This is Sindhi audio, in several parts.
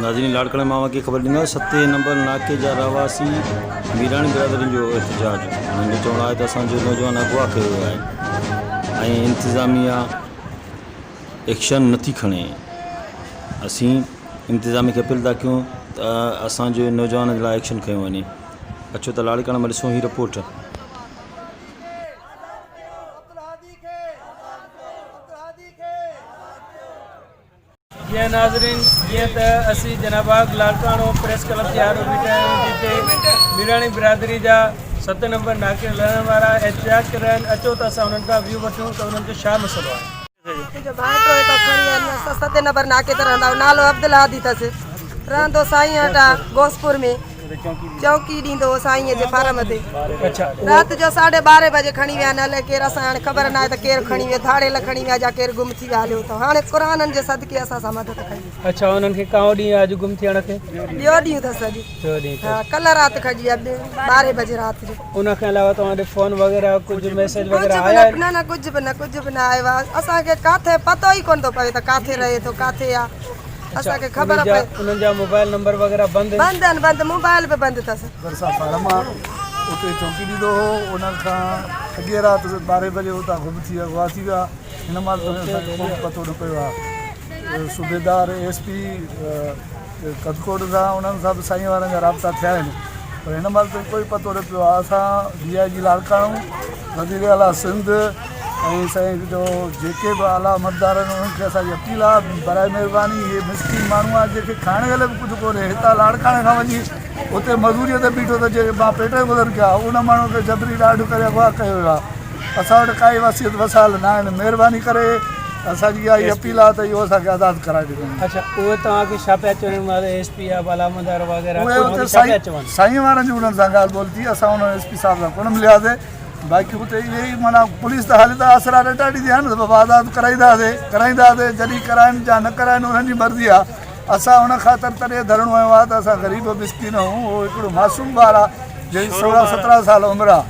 ناظرين لاڙڪاڻي مان اوهان کي خبر ڏيندا ستين نمبر ناڪي جا رهواسي ميراڻي برادرين جو احتجاج انهن جو چوڻ آهي ته اسان جو نوجوان اغوا ڪيو ويو آهي ۽ انتظاميا ايڪشن نٿي کڻي اسين انتظاميا کي اپيل ٿا ڪيون ته اسان جي نوجوان لاء ايڪشن کنيو وڃي اچو ته لاڙڪاڻي مان ڏسون هي رپورٽ. جي ناظرين جيئن ته اسين جناباغ لاڙڪاڻو پريس ڪلب جي آڏو بيٺا آهيون جتي ميراڻي برادري جا ست نمبر ناڪي لهڻ وارا احتجاج ڪري رهيا آهن اچو ته اسان انهن کان ويو وٺون ته انهن جو ڇا مسئلو آهي. منهنجو ڀائٽو هتان کڻي آيا اسان ستين نمبر ناڪي تي رهندا آهيون نالو عبدالهادي اٿس رهندو سائين وٽ آ غوثپور ۾ چونڪي ڏيندو هو سائينء جي فارم تي. رات جو ساڍي ٻارهين بجي کڻي ويا آهن الائي ڪير اسان کي هاڻي خبر ناهي ته ڪير کڻي ويو ڌاڙيل کڻي ويا جا ڪير گم ٿي ويا هليو اٿئون هاڻي قرآنن جي صدقي اسان سان مدد ڪئي. اڇا انهن کي ڪائون ڏينهن اڄ گم ٿيڻ کي؟ ٻيو ڏينهن اٿس اڄ. ٻيو ڏينهن اٿس. ها ڪلهه رات کڄي ويا ٻارهين بجي رات جو. ان کان علاوه توهان ڏي فون وغيره ڪجهه ميسيج وغيره آيا آهن؟ نه نه ڪجهه به نه ڪجهه به نه آيو آهي اسان کي ڪاٿي پتو ئي ڪونه ٿو پوي ته ڪاٿي رهي ٿو ڪاٿي آ. اسان کي خبر پئي. انهن جا موبائل نمبر وغيره بند آهن. بند آهن بند موبائل به بند اٿس. ڀرسان فارم آ اتي چوڪي ڏيندو هو ان کان اڳي رات ٻارهين بجي اتان گم ٿي اغوا ٿي ويا هن مهل تائين اسان کي ڪو به پتو نه پيو آ صوبيدار ايس پي ڪڌڪوٽ سان انهن سان به سائين وارن جا رابطا ٿيا آهن پر هن مهل تائين ڪوئي پتو نه پيو آ اسان ڊي I جي لاڙڪاڻو وزير اعليٰ سنڌ ۽ سائين جو جيڪي به اعليٰ عملدار آهن انهن کي اسان جي اپيل آهي برائي مهرباني اهي مسڪين ماڻهو آهن جنهن کي کائڻ جي لاء به ڪجهه ڪونهي هتان لاڙڪاڻي کان وڃي اتي مزوريء تي بيٺو ته جي مان پيٽ جو گذر ڪيان ان ماڻهو کي جبري ڏاڍ ڪري اغوا ڪيو ويو آهي اسان وٽ ڪائي وصيت وسائل نه آهن مهرباني ڪري اسان جي اها ئي اپيل آهي ته اهو اسان کي آزاد ڪرائي ڏنو وڃي. اڇا اهي توهان کي ڇا پيا چون مطلب ايس پي يا بالا عملدار وغيره اهي اتي سائين سائين وارن جي انهن سان ڳالهه ٻولهه ٿي اسان انهن ايس پي صاحب سان ڪونه ملياسي باقي اتي اهي ئي معنيٰ پوليس ته حالي ته آسرا ڏٽا ڏيندي آهي نه ته بابا آزاد ڪرائينداسي ڪرائينداسي جڏهن ڪرائن يا نه ڪرائن انهن جي مرضي آهي اسان ان خاطر تڏهن ڌرڻو هنيو آهي ته اسان غريب مسڪين آهيون اهو هڪڙو معصوم ٻار آهي جنهن جي سورهن سترهن سال عمر آهي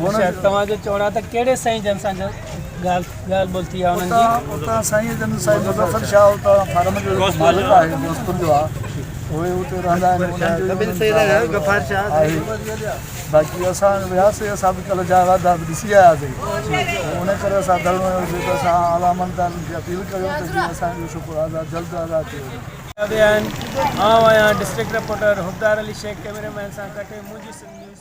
اڇا توهان جو چوڻ آهي ته ڪهڙي سائين جن سان ڳالهه ڳالهه ٻولهه ٿي آهي انهن جي؟ اتان سائين جن سائين مظفر شاهه اتان فارم جو مالڪ آهي دوستن جو آهي اهي اتي رهندا آهن انهن جو آهي باقي اسان وياسي اسان به ڪلهه جاء واڌا به ڏسي آياسي ان ڪري اسان ڌرڻو هنيوسي ته اسان اعليٰ عملدارن کي اپيل ڪريون ته جيئن اسان جو ڇوڪرو آزاد جلد آزاد ٿي وڃي. آهن آئون آهيان district reporter Hubdar Ali Shaikh cameraman سان ڪٽي منهنجي سنڌ نيوز.